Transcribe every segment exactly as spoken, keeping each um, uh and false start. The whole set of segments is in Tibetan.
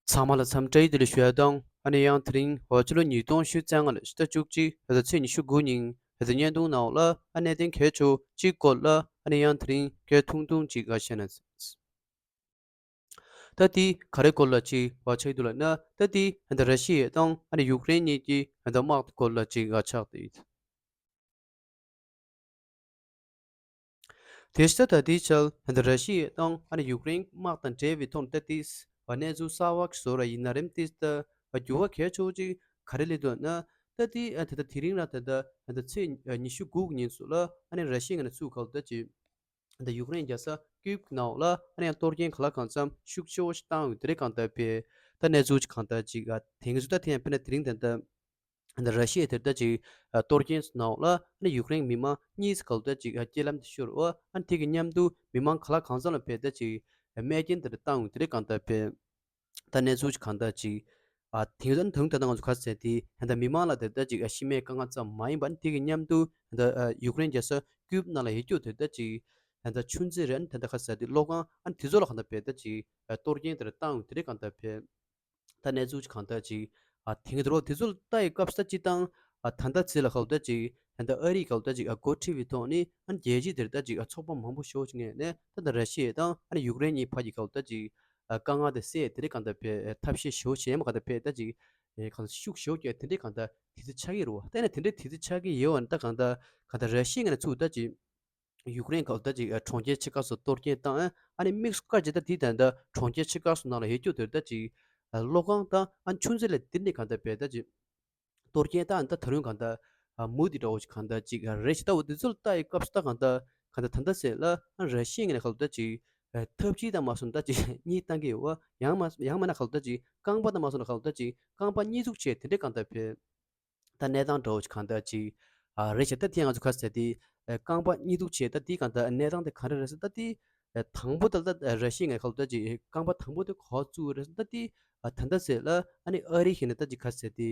ཚང་མ་ལ་འཚམས་འདྲི་བདེ་ལེགས་ཞུ་ཡ་དང་། ཨ་ནི་ཡང་དེ་རིང་འོ་ཕྱི་ལོ་ཉིས་སྟོང་ཉི་ཤུ་རྩ་ལྔ་ལོའི་ཕྱི་ཟླ་བཅུ་གཅིག་ཕྱི་ཟླ་ཚེས་ཉི་ཤུ་དགུ་ཉིན་ཕྱི་ཟླ་བརྙན་ཐུང་ནང་ལ་ཨ་གནད་དོན་གལ་ཆེ་བོ་གཅིག་སྐོར་ལ་ཨ་ནི་ཡང་དེ་རིང་སྐད་ཐུང་ཐུང་ཅིག་ཨ་བཤད་ན། ད་དེ་ག་རེ་སྐོར་ལ་ཅིག་ཨ་ཆགས་འདུག་ལབ་ན། ད་དེ་ཨ་ད་ར་ཤི་ཡ་དང་ཨ་ནི་ཡུཀ་རེན་གཉིས་ཀྱི་ཨ་ད་དམག་སྐོར་ལ་ཅིག་ཨ་ཆགས་འདུག་དེ་ཕྱི་ད་ལྟའི་ཆར་ད་ར་ཤི་ཡ་དང་ཨ་ནི་ཡུཀ་རེན་དམག་དང་འབྲེལ་བའི་ཐོག་ནས་ད་ལྟའི་གནས་ཚུལ་གསར་བ་ཞིག་བཟོ་ར་ཡིན་ན་རེམ། དེ་ད་འགྱུར་བ་གལ་ཆེ་བོ་ཅིག་ག་རེ་སླེབས་འདུག་ན། ད་ལྟའི་ད་ལྟ་དེ་རིང་ར་ད་ལྟ་ད་ཚེས་ཉི་ཤུ་དགུ་ཉིན་སུ་ལ་ཨ་ནི་ར་ཤི་ཡ་ནས་ཚུར་ག་ལ་ད་ཅིག་ད་ཡུཀ་རེན་རྒྱལ་ས་ཀིབ་ནང་ལ་ཨ་ནི་ཡང་གཏོར་སྐྱོན་ག་ལ་གང་འཚམ་ཤུགས་ཆེ་བོ་ཞིག་བཏང་ཡོད། དེ་རེད། གང་ལྟར་བས་ད་གནས་ཚུལ་ཅིག་གང་ལྟར་ཅིག་ཨ་དེང་གི་ཚུལ་ད་དེ་ཡང་དཔེར་ན་དེ་རིང་ད་ལྟ། ད་ར་ཤི་ཡས་དེར་ད་ཅིག་གཏོར་སྐྱོན་ནང་ལ་ཨ་ནི་ཡུཀ་རེན་མི་མང་གཉིས་སུ་ག་ལ་ད་ཅིག་རྐྱེན་ལམ་དུ་ཤོར་བ། ཨ་ནི་དེ་གི་མཉམ་དུ་མི་མང་ག་ལ་གང་འཚམ་ལ་བས་ད་ཅིག་རྨས་སྐྱོན་དེ་འདྲ་བཏང་ཡོད། དེ་རེད། གང་ལྟར་བས་ད་གནས་ཚུལ་ཅིག་གང་ལྟར་ཅིག་ཨ་དེང་དུང་ད་ལྟ་ང་ཚོ་ག་ཟེར་དེ་ད་མི་མང་ལ་དེ་ད་ཅིག་ཤི་རྨས་དཀའ་ངལ་ཙམ་མ་ཡིན་པ། ཨ་ནི་དེ་གི་མཉམ་དུ་ད་ཡུཀ་རེན་རྒྱལ་ས་ཀིབ་ནང་ལ་ཡོད་རྒྱུ་དེ་ད་ཅིག་ད་ཆུ་མཛོད་རེད། ཨ་ནི་ད་ག་ཟེར་དེ་གློག་ཁང་། ཨ་ནི་དེ་ཚོ་ལ་གང་ལྟར་བས་ད་ཅིག་གཏོར་སྐྱོན་དེ་འདྲ་བཏང་ཡོད། དེ་རེད། གང་ལྟར་བས། ད་གནས་ཚུལ་གང་ལྟར་ཅིག་ཨ་དེང་གི་དུས་དེ་ཚོ་ལ་ལྟ་ཡི་སྐབས་སུ་ད་སྤྱི་བཏང་ཨ་ད་ལྟ་ཚེ་ལ་ག་ལ་ད་ཅིག་ད་ལྟ་ཨ་རི་ག་ལ་ད་ཅིག་ཨ་འགོ་ཁྲིད་པའི་ཐོག་ནས་ཨ་རྒྱལ་སྤྱི་དེར་ད་ཅིག་ཨ་ཚོགས་པ་མང་པོ་ཞེ་པོ་ཅིག་ངོས་ནས་ད་ལྟ་ར་ཤི་ཡ་དང་ཨ་ནི་ཡུཀ་རེན་གཉིས་བར་གྱི་ག་ལ་ད་ཅིག་ཨ་དཀའ་ངལ་དེ་སེལ་དེ་རེད། གང་ལྟར་བས་ཐབས་ཤེས་ཞེ་པོ་བྱས་མ་གང་ལྟར་བས་ད་ཅིག་ཨེ་གང་ལྟར་ཤུགས་ཞེ་པོ་བརྒྱབ་དེ་འདྲས་གང་ལྟར་དུས་ཚོད་ཆགས་ཀྱི་རེད་བ། ད་ནི་དེ་འདྲས་དུས་ཚོད་ཆགས་ཀྱི་ཡོད་བ་ནི་ད་གང་ལྟར་གང་ལྟར་ར་ཤི་ཡ་ངོས་ནས་ཚུར་ད་ཅིག་ཡུཀ་རེན་ག་ལ་ད་ཅིག་ཨ་གྲོང་ཁྱེར་ཆེ་ཁག་སོགས་གཏོར་སྐྱོན་བཏང་། ཨ་ནི་དམིགས་སུ་བཀར་བྱས་ད་དེའི་ད་ལྟ་གྲོང་ཁྱེར་ཆེ་ཁག་སོགས་ནང་ལ་ཡོད་རྒྱུ་དེར་ད་ཅིག་ཨ་གློག་ཁང་དང་ཨ་ཆུ་མཛོད་ལ་དེ་ནས་གང་ལྟར་བས་ད་ཅིག་གཏོར་སྐྱོན་བཏང་། ད་ད་རུང་གང་ལྟར་ཨ་མུ་མཐུད་འདྲ་བོ་ཞིག་གང་ལྟར་ཅིག་ཨ་རེད་ཤག་ད་འོ་དེ་ཚོ་ལ་ལྟ་ཡི་སྐབས་སུ་ད་གང་ལྟར་གང་ལྟར་ད་ལྟ་ཟེར་ལ་ཨ་ར་ཤི་ཡ་ངོས་ནས་ག་ལ་ད་ཅིག་ཨ་ཐབས་ཇུས་དང་མ་སོང་ད་ཅིག་གཉིས་བཏང་གི་ཡོད་བ། ཡང་མ་ཡང་མིན་ན་ག་ལ་ད་ཅིག་རྐང་པ་དང་མ་སོང་ན་ག་ལ་ད་ཅིག་རྐང་པ་གཉིས་འཛུགས་བྱས་དེ་འདྲས་གང་ལྟར་བས། ད་གནས་སྟངས་འདྲ་བོ་ཞིག་གང་ལྟར་ཅིག་ཨ་རེད་ཤག་ད་དེ་ང་ཚོ་ག་ཟེར་དེ་ཨ་རྐང་པ་གཉིས་འཛུགས་བྱས། ད་དེ་གང་ལྟར་གནས་སྟངས་དེ་ག་རེ་རེད་ཟེར། ད་དེ་ཨ་དང་པོ་ད་ལྟ་ཨ་ར་ཤི་ཡ་ངོས་ནས་ག་ལ་ད་ཅིག་རྐང་པ་དང་པོ་དེ་ག་བཙུགས་རེད་ཟེར། ད་དེ་ཨ་ད་ལྟ་ཟེར་ལ་ཨ་ནི་ཨ་རི་ཡིན་ན་ད་ཅིག་ག་ཟེར་དེ་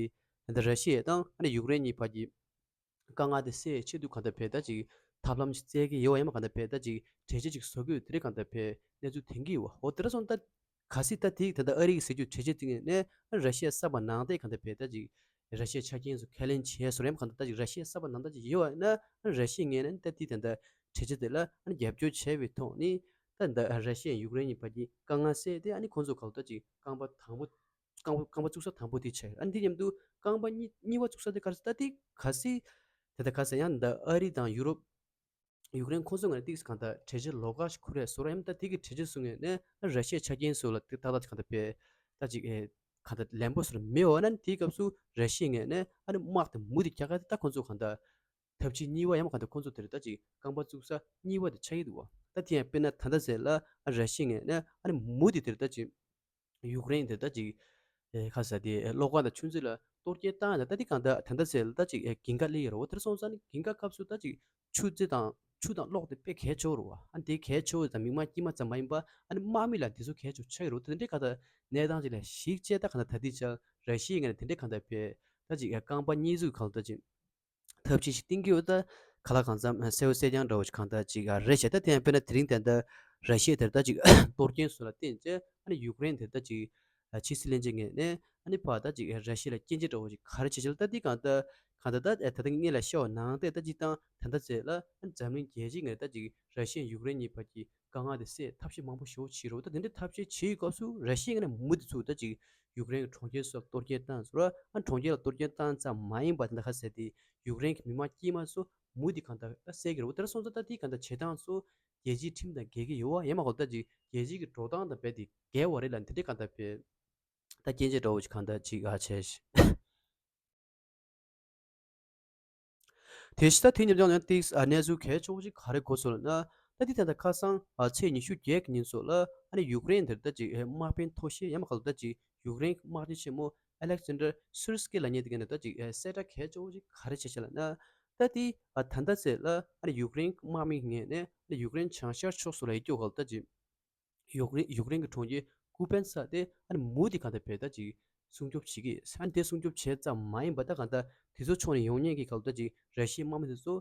ད་ར་ཤི་ཡ་དང་ཨ་ནི་ཡུཀ་རེན་གཉིས་བར་གྱི་དཀའ་ངལ་དེ་སེལ་ཆེད་དུ་གང་ལྟར་བས་ད་ཅིག་ཐབས་ལམ་ཞིག་བཙལ་གྱི་ཡོད་བ། ཡང་མ་གང་ལྟར་བས་ད་ཅིག་གྲོས་ཆོད་ཅིག་བཟོ་གི་ཡོད། དེ་རེད། གང་ལྟར་བས་གནས་ཚུལ་ཐོན་གྱི་ཡོད་བ། འོ་དེ་འདྲ་སོང་ད། གལ་སྲིད་ད་དེ་ད་ལྟ་ཨ་རི་གིས་ཟེར་རྒྱུ་གྲོས་ཆོད་དེ་ངོས་ནས་ར་ཤི་ཡ་གསར་པ་ནང་བསྡད་གང་ལྟར་བས་ད་ཅིག་ར་ཤི་ཡ་ཆ་རྐྱེན་སོགས་ཁས་ལེན་བྱས་སོང་རེད། མ་གང་ལྟར་ད་ཅིག་ར་ཤི་ཡ་གསར་པ་ནང་ལྟ་ཅིག་ཡོད་བ་ན་ར་ཤི་ཡའི་ངོས་ནས་ད་དེ་ད་ལྟ་གྲོས་ཆོད་དེ་ལ་རྒྱབ་སྐྱོར་བྱས་པའི་ཐོག་ནས་ད་ད་ར་ཤི་ཡ་ཡུཀ་རེན་གཉིས་བར་གྱི་དཀའ་ངལ་སེལ་ཏེ་ཨ་ནི་ཁོང་ཚོ་ག་ལ་ད་ཅིག་རྐང་པ་དང་པོ་རྐང་པ་རྐང་པ་བཙུགས་ས་དང་པོ་དེ་བྱས། ཨ་ནི་དེ་མཉམ་དུ་རྐང་པ་གཉིས་གཉིས་པ་བཙུགས་ས་དེ་ག་རེ་ཟེར། ད་དེ་གལ་སྲིད་ད་ལྟ་ག་ཟེར་ཡང་ད་ཨ་རི་དང་ཡུ་རོབ་ཡུཀ་རེན་ཁོང་ཚོ་ངོས་ནས་ཏིག་གང་ལྟར་གྲོས་ཆོད་ལོགས་ཀ་ཞིག་ཁུར་རེད་བཟོ་ར་ཡིན། ད་དེ་གི་གྲོས་ཆོད་སོང་ངས་ནས་ར་ཤི་ཡའི་ཆ་རྐྱེན་སོགས་ལ་ཏིག་ཏག་ཏག་གང་ལྟར་བས་ད་ཅིག་ཨེ་གང་ལྟར་ལན་པོ་སོགས་མེད་བ་ན། དེའི་སྐབས་སུ་ར་ཤི་ཡའི་ངོས་ནས་ཨ་ནི་དམག་དེ་མུ་མཐུད་རྒྱག་ག་དེ་ད་ཁོང་ཚོ་གང་ལྟར་ཐབས་ཇུས་གཉིས་པ་ཡང་མ་གང་ལྟར་ཁོང་ཚོ་དེར་ད་ཅིག་རྐང་པ་བཙུགས་ས་གཉིས་པ་དེ་ཆགས་ཀྱི་འདུག་བ། ད་དེ་ཡང་དཔེར་ན་ད་ལྟ་ཟེར་ལ་ཨ་ར་ཤི་ཡའི་ངོས་ནས་ཨ་ནི་མུ་མཐུད་དེར་ད་ཅིག་ཡུཀ་རེན་དེ་ད་ཅིག་ཨེ་ཁ་ས་དེ་གློག་ཁང་དང་ཆུ་མཛོད་ལ་གཏོར་སྐྱོན་བཏང་ཡང་ད་དེ་གང་ལྟར་ད་ལྟ་ཟེར་ལ་ད་ཅིག་ཨེ་དགུན་ཁ་སླེབས་ཡོད་རེད་བ། དེར་སོང་ཙང་ནི་དགུན་ཁ་སྐབས་སུ་ད་ཅིག་ཆུ་མཛོད་དང་ཆུ་དང་གློག་དེ་དཔེ་གལ་ཆེ་བོ་རེད་བ། ཨ་ནི་དེ་གལ་ཆེ་བོ་དང་མི་མང་དཀྱུས་མ་ཙམ་མ་ཡིན་པ་ཨ་ནི་དམག་མི་ལ་དེ་ཚོ་གལ་ཆེ་བོ་ཆགས་ཡོད་རེད་བ། དེ་འདྲའི་གང་ལྟར་གནས་སྟངས་ཅིག་ལ་གཞིགས་བྱས་ད་གང་ལྟར་ད་ལྟའི་ཆར་ར་ཤི་ཡའི་ངོས་ནས་དེ་འདྲའི་གང་ལྟར་བས་ད་ཅིག་ཨེ་རྐང་པ་གཉིས་འཛུགས་གང་ལྟར་ཅིག་ཐབས་ཇུས་ཤིག་བཏིང་གི་ཡོད། ད་ག་ལ་གང་འཚམ་གསལ་པོ་གསལ་རྐྱང་འདྲ་བོ་ཞིག་གང་ལྟར་ཅིག་རེད་ཤག་ད་དེ་ཡང་དཔེར་ན་དེ་རིང་ད་ལྟ་ར་ཤི་ཡ་དེར་ད་ཅིག་གཏོར་སྐྱོན་སོགས་ལ་བརྟེན་བྱས་ཨ་ནི་ཡུཀ་རེན་དེར་ད་ཅིག་ཕྱི་སྲིད་བློན་ཆེན་ངོས་ནས་ཨ་ནི་ཕར་ད་ཅིག་ར་ཤི་ཡ་ལ་སྐྱོན་བརྗོད་འདྲ་བོ་ཞིག་ག་རེ་བྱས་བྱས་ལ། ད་དེ་གང་ལྟར་གང་ལྟར་ད་ད་ལྟ་ངས་ལ་ཤོད་ནང་བལྟས་ད་ཅིག་བཏང་ད་ལྟ་ཟེར་ལ་ཨ་ནི་འཛམ་གླིང་རྒྱལ་སྤྱིའི་ངོས་ནས་ད་ཅིག་ར་ཤི་ཡ་ཡུཀ་རེན་གཉིས་བར་གྱི་དཀའ་ངལ་དེ་སེལ་ཐབས་ཤེས་མང་པོ་ཞེ་པོ་བྱས་རེད་བ། ད་དེ་འདྲའི་ཐབས་ཤེས་བྱེད་ཡུལ་སྐབས་སུ་ར་ཤི་ཡའི་ངོས་ནས་མུ་མཐུད་ཚུར་ད་ཅིག་ཡུཀ་རེན་གྱི་གྲོང་ཁྱེར་སོགས་གཏོར་སྐྱོན་བཏང་ཟེར་བ། ཨ་གྲོང་ཁྱེར་ལ་གཏོར་སྐྱོན་བཏང་ཙམ་མ་ཡིན་པ་དེ་འདྲ་ཁ་གསལ་ཏེ་ཡུཀ་རེན་གྱི་མི་མང་དཀྱུས་མ་ཚོ་མུ་མཐུད་གང་ལྟར་ཨ་བསད་ཀྱི་རེད་བ། དེ་འདྲ་སོང་ཙང་ད་དེ་གང་ལྟར་བྱེད་སྟངས་ཚོ་རྒྱལ་སྤྱིའི་ཁྲིམས་དང་འགལ་གྱི་ཡོད་བ། ཡང་མ་གོ་ད་ཅིག་རྒྱལ་སྤྱི་གི་འགྲོ་སྟངས་དང་རྦད་དེ་འགལ་བ་རེད་ལ། དེ་འདྲ་གང་ལྟར་བས་ད་སྐྱོན་བརྗོད་འདྲ་བོ་ཞིག་གང་ལྟར་ཅིག་ཨ་བྱས་ཤག་དེ་བཞིན་ད་དེ་ཉིན་ཡང་ཡང་ཏིག་ཨ་གནས་ཚུལ་གལ་ཆེ་བོ་ཞིག་ག་རེ་གོ་སོང་ལབ་ན། ད་དེ་ད་ལྟ་ཁ་སང་ཨ་ཚེས་ཉི་ཤུ་བརྒྱད་ཀྱི་ཉིན་སོགས་ལ་ཨ་ནི་ཡུཀ་རེན་དེར་ད་ཅིག་ཨེ་དམག་དཔོན་མཐོ་ཤོས་ཡང་མ་ག་ལ་ད་ཅིག་ཡུཀ་རེན་དམག་སྤྱི་ཆེན་མོ་ཨ་ལེག་སན་ཌར་སུར་སི་ཀི་ལབ་མཁན་དེ་ག་ནས་ད་ཅིག་ཨེ་གསལ་བསྒྲགས་གལ་ཆེ་བོ་ཞིག་ག་རེ་བྱས་ཤག་ལབ་ན། ད་དེ་ཨ་ད་ལྟ་ཚེ་ལ་ཨ་ནི་ཡུཀ་རེན་དམག་མི་ངོས་ནས་ཨ་ནི་ཡུཀ་རེན་བྱང་ཤར་ཕྱོགས་སུ་ལ་ཡོད་རྒྱུ་ག་ལ་ད་ཅིག་ཡུཀ་རེན་ཡུཀ་རེན་གྱི་གྲོང་ཁྱེར་ཀུ་པན་ས་དེ་ཨ་ནི་མུ་མཐུད་གང་ལྟར་བས་ད་ཅིག་སྲུང་སྐྱོབ་བྱེད་ཀྱི། ཨ་ནི་དེ་སྲུང་སྐྱོབ་བྱས་ཙམ་མ་ཡིན་པ་ད་གང་ལྟར་དེ་ཚོ་ཕྱོགས་ནས་ཡོང་མཁན་གྱི་ག་ལ་ད་ཅིག་ར་ཤི་ཡའི་དམག་མི་དེ་ཚོ་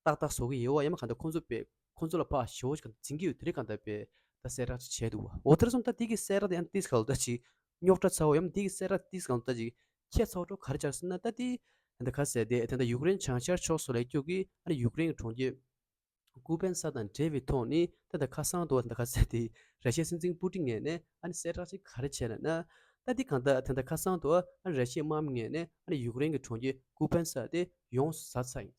ཏག་ཏག་བཟོ་གི་ཡོད་བ། ཡང་མ་གང་ལྟར་ཁོང་ཚོ་བས་ཁོང་ཚོ་ལ་ཕར་ཞེ་པོ་ཞིག་གང་ལྟར་འཛིང་གི་ཡོད། དེ་རིགས་གང་ལྟར་བས་ད་གསལ་བསྒྲགས་ཅིག་བྱས་འདུག་བ། འོ་དེ་འདྲ་སོང་ད་དེ་གི་གསལ་བསྒྲགས་དེ་ཨ་ནི་ཏིག་ག་ལ་ད་ཅིག་ རྙོག་དྲ་ཚ་བོ་ཡང་དེ་གི་གསལ་བསྒྲགས་ཏིས་གང་ལྟ་ཅིག་ཁྱད་ཚ་བོ་ག་རེ་ཆགས་ཟེར་ན། ད་དེ་ད་ག་ཟེར་དེ་ད་ད་ཡུཀ་རེན་བྱང་ཤར་ཕྱོགས་སུ་ལ་སྐྱོད་ཀྱི་ཨ་ནི་ཡུཀ་རེན་གྱི་གྲོང་ཁྱེར་ཀུ་པན་ས་དང་འབྲེལ་བའི་ཐོག་ནས་ད་ད་ཁ་སང་དུ་ད་ག་ཟེར་དེ་ར་ཤི་ཡའི་སྲིད་འཛིན་པུ་ཏིན་ངོས་ནས་ཨ་ནི་གསལ་བསྒྲགས་ཅིག་ག་རེ་བྱས་ན་ན། ད་དེ་གང་ལྟ་ད་ད་ཁ་སང་དུ་ཨ་ནི་ར་ཤི་ཡའི་དམག་མི་ངོས་ནས་ཨ་ནི་ཡུཀ་རེན་གྱི་གྲོང་ཁྱེར་ཀུ་པན་ས་དེ་ཡོངས་སུ་ཟ་ཚར་ཡིན།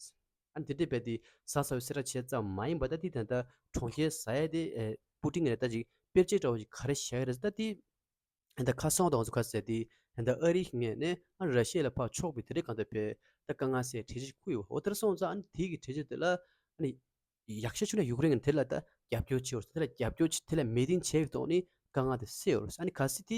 ཨ་ནི་དེ་འདྲའི་བས་དེ་ཟ་ཚར་བའི་གསལ་བསྒྲགས་བྱས་ཙམ་མ་ཡིན་པ། ད་དེ་ད་ལྟ་གྲོང་ཁྱེར་ཟ་ཡ་དེ་ཨེ་པུ་ཏིན་ངོས་ནས་ད་ཅིག་དཔེར་བརྗོད་འདྲ་བོ་ཞིག་ག་རེ་བཞག་ཡོད་རེད་ཟེར། ད་དེ་ད་ལྟ་ཁ་སང་དང་ཚོ་ཁ་ཟེར་དེ་ད་ལྟ་ཨ་རིའི་ངོས་ནས་ཨ་ར་ཤི་ཡ་ལ་ཕར་ཕྱོགས་པའི་དེ་འདྲའི་གང་ལྟ་བས་ད་དཀའ་ངལ་སེལ་གྲོས་ཆོད་ཞིག་བསྐུར་ཡོད། འོ་དེར་སོང་ཙང་ཨ་ནི་དེ་གི་གྲོས་ཆོད་དེ་ལ་ཨ་ནི་ཡག་ཤོས་བྱུང་ན་ཡུཀ་རེན་གྱི་དེ་ལ་ད་རྒྱབ་སྐྱོར་བྱེད་འོར་དེ་ལ་རྒྱབ་སྐྱོར་བྱེད་དེ་ལ་མོས་མཐུན་བྱས་པའི་ཐོག་ནས་དཀའ་ངལ་དེ་སེལ་འོར། ཨ་ནི་གལ་སྲིད་